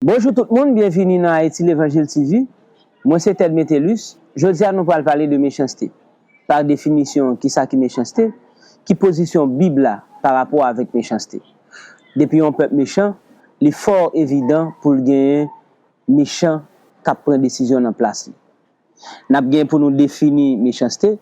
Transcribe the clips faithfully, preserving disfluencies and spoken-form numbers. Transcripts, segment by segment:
Bonjou tout moun, byenvini nan Haïti L'Évangile T V. Mwen se Ted Metellus. Jodi a nou pral pale de mechanste. Pa definisyon, kisa ki mechanste? Ki pozisyon Bib la pa rapò avèk mechanste? Depi yon pèp mechan, li fò evidan pou l genyen mechan k ap pran desizyon nan plas li. N ap gen pou nou defini mechanste.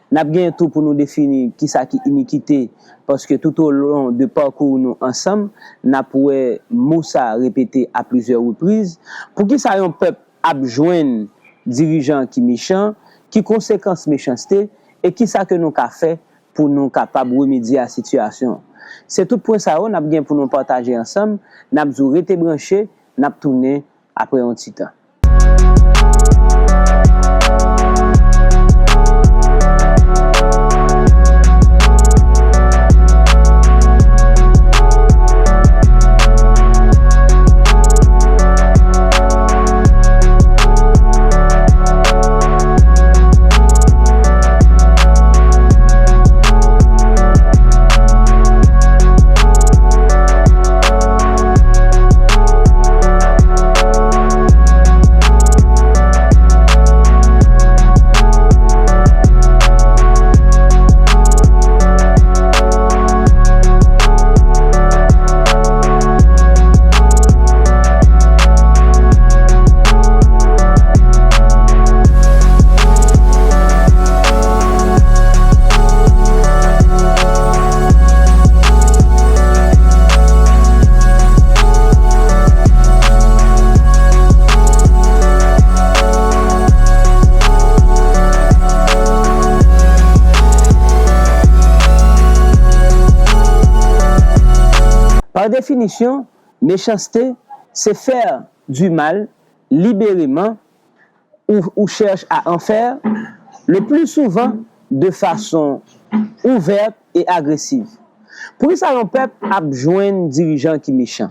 N ap gen tou pou nou defini kisa ki inikite, paske tout o lon de pakou nou ansanm, n ap wè mo sa repete a plizyè repriz. Poukisa yon pèp ap jwenn dirijan ki mechan? Ki konsekans mechanste? E kisa ke nou ka fè pou nou kapab remedye a sitiyasyon? Se tout pwen sa yo n ap gen pou nou pataje ansanm. N ap di w rete branche, n ap tounen apre yon ti tan. Pa definisyon, mechanste se faire du mal libérément ou, ou cherche à en faire, le plus souvent de façon ouverte et agressive. Poukisa yon pèp ap jwenn dirijan ki mechan?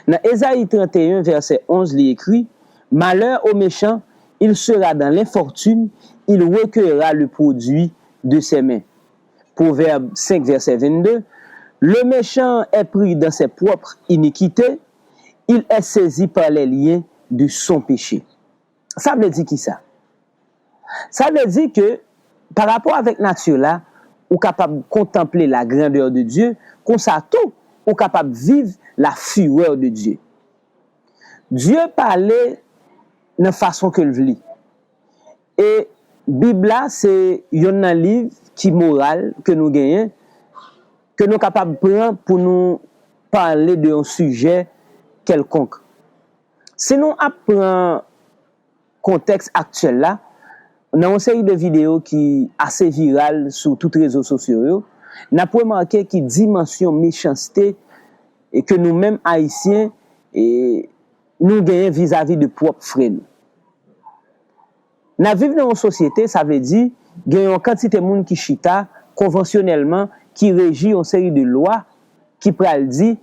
Nan Ezayi trannteyen, vèsè onz, li ekri, Malheur au méchant, il sera dans l'infortune, il recueillera le produit de ses mains. Pwovèb senk, vèsè vennde, Le méchant est pris dans ses propres iniquités, il est saisi par les liens de son péché. Sa vle di kisa? Sa vle di ke, pa rapò avèk nati la, ou kapab kontanple la grandeur de Dieu, konsa tou, ou kapab viv la fureur de Dieu. Dye pale nan fason ke l vle. E Bib la se yonn nan liv ki moral ke nou genyen, ke nou kapab pran pou nou pale de yon sijè kèlkonk. Si nou ap pran kontèks aktyèl la, nan yon seri de videyo ki ase viral sou tout rezo sosyo yo, n ap remake ki dimansyon mechanste e ke nou menm Ayisyen, e, nou genyen vizavi de pwòp frè nou. N ap viv nan yon sosyete, sa vle di, gen yon kantite moun ki chita konvansyonèlman, ki reji yon seri de lwa ki pral di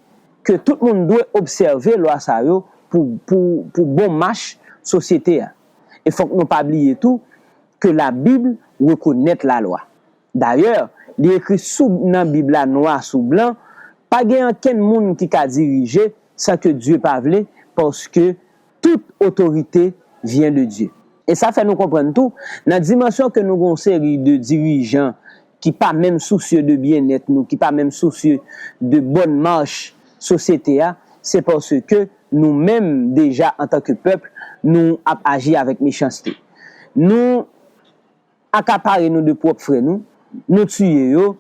ke tout moun dwe obsève lwa sa yo pou, pou, pou bon mach sosyete a. E fòk nou pa bliye tou ke Labib rekonèt lalwa. Dayè, li ekri sou, nan Bib la nwa sou blan, pa gen ankenn moun ki ka dirije san ke Dye pa vle, paske tout otorite vyen de Dye. E sa fè nou konprann tou, nan dimansyon ke nou gen yon seri de dirijan ki pa menm sousye de byennèt nou, ki pa menm sousye de bòn mach sosyete a, se paske nou menm deja antanke pèp, nou ap aji avèk mechanste. Nou akapare nou de pwòp frè nou, nou tiye yo,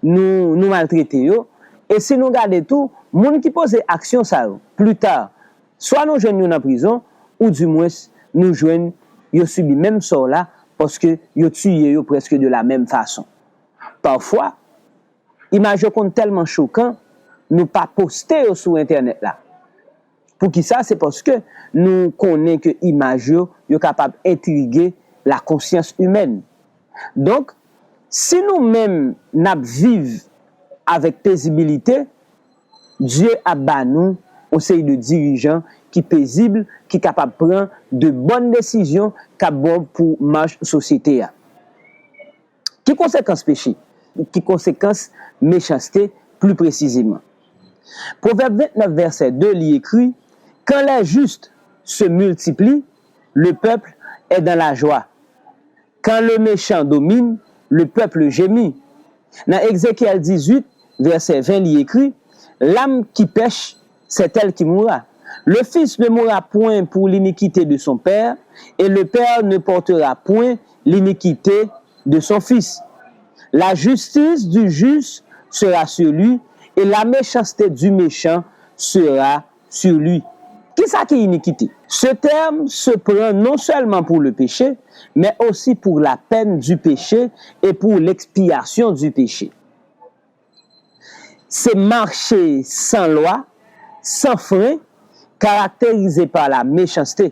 nou, nou maltrete yo. E si nou gade tou, moun ki poze aksyon sa yo, pli ta, swa nou jwenn yo nan prizon, oudimwens nou jwenn yo sibi menm sò la, paske yo tiye yo prèske de la menm fason. Pafwa, imaj yo konn tèlman chokan, nou pa poste yo sou entènèt la. Poukisa? Se paske nou konnen ke imaj yo, yo kapab entrige lakonsyans imèn. Donk, si nou menm n ap viv avèk pezibilite, Dye ap ba nou yon seri de dirijan ki pezib, ki kapab pran de bòn desizyon k ap bon pou mach sosyete a. Ki konsekans peche? Ki konsekans mechanste, pli presizeman? Pwovèb vennèf, vèsè de, li ekri, Quand les justes se multiplient, le peuple est dans la joie. Quand le méchant domine, le peuple gémit. Nan Ézéchiel dix-huit, verset vingt, li écrit: L'âme qui pèche, c'est elle qui mourra. Le fils ne mourra point pour l'iniquité de son père, et le père ne portera point l'iniquité de son fils. La justice du juste sera sur lui, et la méchanceté du méchant sera sur lui. Kisa ki inikite? Ce terme se prend non seulement pour le péché, mais aussi pour la peine du péché et pour l'expiation du péché. Se mache san lwa, san fren, karakterize pa la mechanste.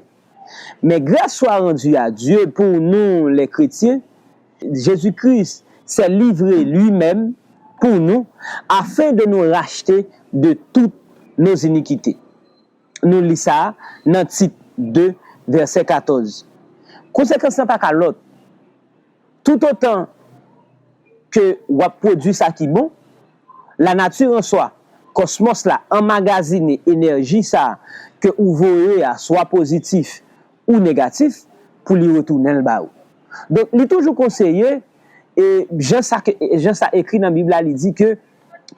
Men gras swa randi a Dye pou nou, lè kretyen, Jezi Kris s'est livré lui-même pour nous, afin de nous racheter de toutes nos iniquités. Nou li sa a nan Tit de, vèsè katòz. Konsekans lan pa ka lòt. Toutotan ke w ap pwodui sa ki bon, lanati an swa, kòsmòs la, anmagazine enèji sa a ke ou voye a, swa pozitif ou negatif, pou li retounen l ba ou. Donk, li toujou konseye, e jan sa, jan sa ekri nan Bib la, li di ke: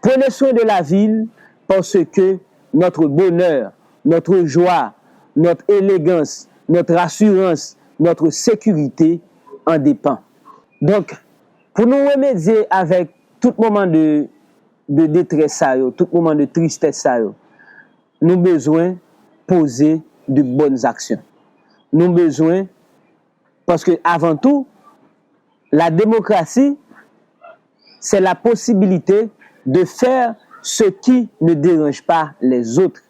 Prenez soin de la ville, parce que notre bonheur, notre joie, notre élégance, notre assurance, notre sécurité en dépend. Donk, pou nou remedye avèk tout moman de, de detrès sa yo, tout moman de tristès sa yo, nou bezwen poze de bòn aksyon. Nou bezwen, paske avan tou, la démocratie, c'est la possibilité de faire ce qui ne dérange pas les autres.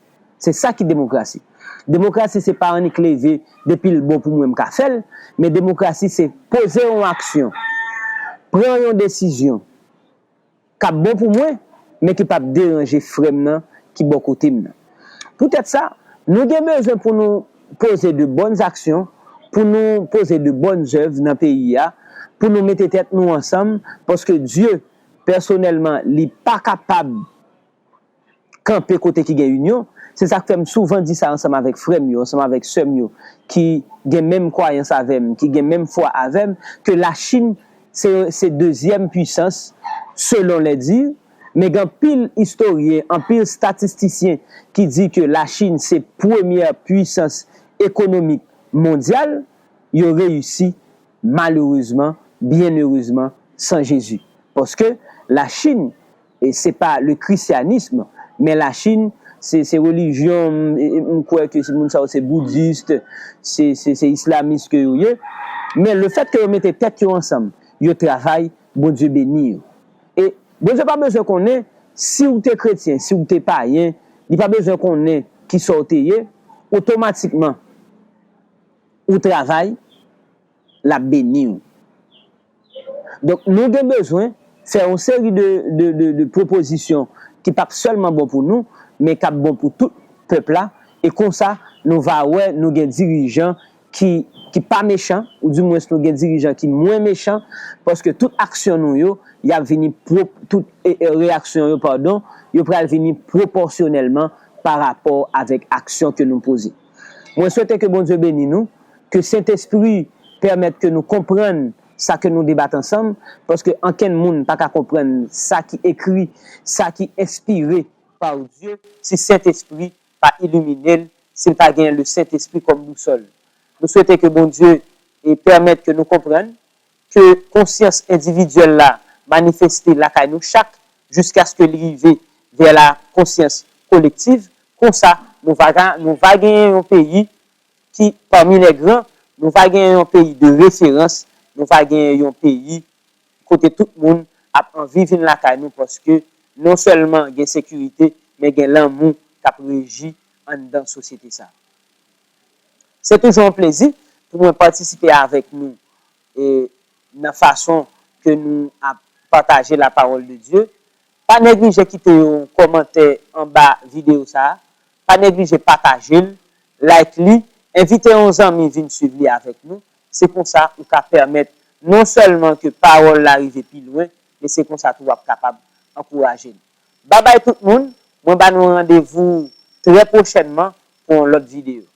Se sa ki demokrasi. Demokrasi se pa annik leve depi l bon pou mwen m ka fè l, men demokrasi se poze yon aksyon, pran yon desizyon k ap bon pou mwen, men ki p ap deranje frè m nan ki bò kote m nan. Poutèt sa, nou gen bezwen pou nou poze de bòn aksyon, pou nou poze de bòn zèv nan peyi a, pou nou mete tèt nou ansanm, paske Dye, pèsonèlman, li pa kapab kanpe kote ki gen inyon. Se sa k fè m souvan di sa ansanm avèk frè m yo, ansanm avèk sè m yo, ki gen menm kwayans avè m, ki gen menm fwa avè m, ke Lachin se, se dezyèm pwisans, selon les dires, men gen anpil istoryen, anpil statistisyen ki di ke Lachin se premyè pwisans ekonomik mondyal, yo reyisi, malerezman, byen erezman, san Jezi. Paske Lachin, e se pa le christianisme, men Lachin, se, se relijyon, m, e, e, m kwè ke se moun sa yo se boudis, se, se, se islamis ke yo ye. Men lefèt ke yo mete tèt yo ansanm, yo travay, Bondye beni yo. E Bondye pa bezwen konnen si w te kretyen, si w te payen, li pa bezwen konnen kisa w te ye, otomatikman, ou travay, l ap beni w. Donk, nou gen bezwen fè yon seri de, de, de, de pwopozisyon ki p ap sèlman bon pou nou, men k ap bon pou tout pèp la. E konsa, nou va wè nou gen dirijan ki, ki pa mechan, oudimwens nou gen dirijan ki mwen mechan, paske tout aksyon nou yo, y ap vini pwo-, tout, e, e, reyaksyon yo, padon, yo pral vini pwopòsyonèlman pa rapò avèk aksyon ke nou poze. Mwen swete ke Bondye beni nou, ke Sentespri pèmèt ke nou konprann sa ke nou debat ansanm, paske ankenn moun pa ka konprann sa ki ekri, sa ki enspire pa Dye, si Sentespri pa ilimine l, si l pa gen le Sentespri kòm bousòl. Nou swete ke Bondye, e, pèmèt ke nou konprann ke konsyans endividyèl la manifeste lakay nou chak, jiskaske li rive vè la konsyans kolektiv. Konsa, nou va, nou va genyen yon peyi ki, pami lè gran, nou va genyen yon peyi de referans, nou va genyen yon peyi kote tout moun ap anvi vin lakay nou, paske non sèlman gen sekirite, men gen lanmou k ap reji anndan sosyete sa a. Se toujou yon plezi pou mwen patisipe avèk nou, e, nan fason ke nou ap pataje la parole de Dieu. Pa neglije kite yon kòmantè anba videyo sa a. Pa neglije pataje l, like li, envite yon zanmi vin swiv li avèk nou. Se konsa ou ka pèmèt non sèlman ke pawòl la rive pi lwen, men se konsa tou w ap kapab ankouraje l. Babay tout moun, mwen ba nou randevou trè pwochènman yon lòt videyo.